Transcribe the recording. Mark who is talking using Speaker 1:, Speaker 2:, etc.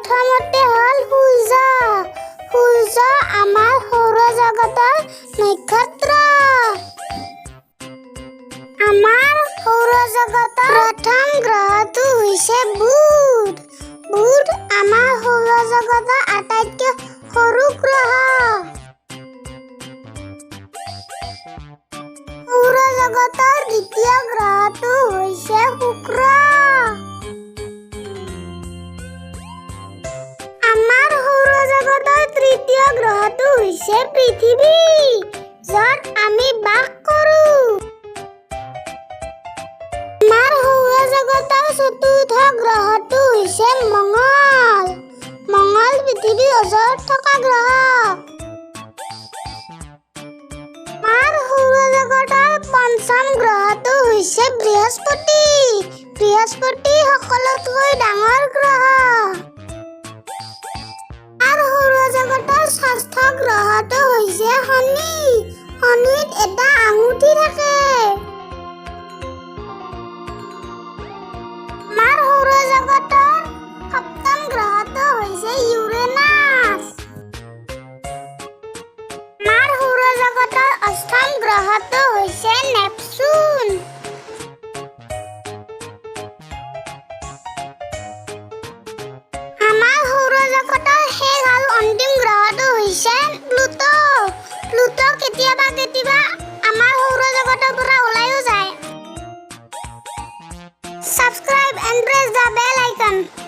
Speaker 1: প্ৰথমতে হ'ল সূৰ্য। সূৰ্য আমাৰ সৌৰজগতৰ নক্ষত্ৰ। আমাৰ সৌৰজগতৰ প্ৰথম গ্ৰহটো হৈছে বুধ। বুধ আমাৰ সৌৰজগতৰ আটাইতকৈ সৰু গ্ৰহ। সৌৰজগতৰ দ্বিতীয় গ্ৰহটো হৈছে শুক্ৰ। আমাৰ সৌৰজগতৰ তৃতীয় গ্ৰহটো হৈছে পৃথিৱী, য'ত আমি বাস কৰোঁ। আমাৰ সৌৰজগতৰ চতুৰ্থ গ্ৰহটো হৈছে মঙল। মঙল পৃথিৱীৰ ওচৰত থকা গ্ৰহ। আমাৰ সৌৰজগতৰ পঞ্চম গ্ৰহটো হৈছে বৃহস্পতি। বৃহস্পতি সকলোতকৈ ডাঙৰ গ্ৰহ। আৰু সৌৰজগতৰ ষষ্ঠ গ্ৰহটো হৈছে শনি। শনিত এটা আঙুঠি থাকে। আমাৰ সৌৰজগতৰ সপ্তম গ্ৰহটো হৈছে ইউৰেনাছ। আমাৰ সৌৰজগতৰ অষ্টম গ্ৰহটো হৈছে নেপচুন।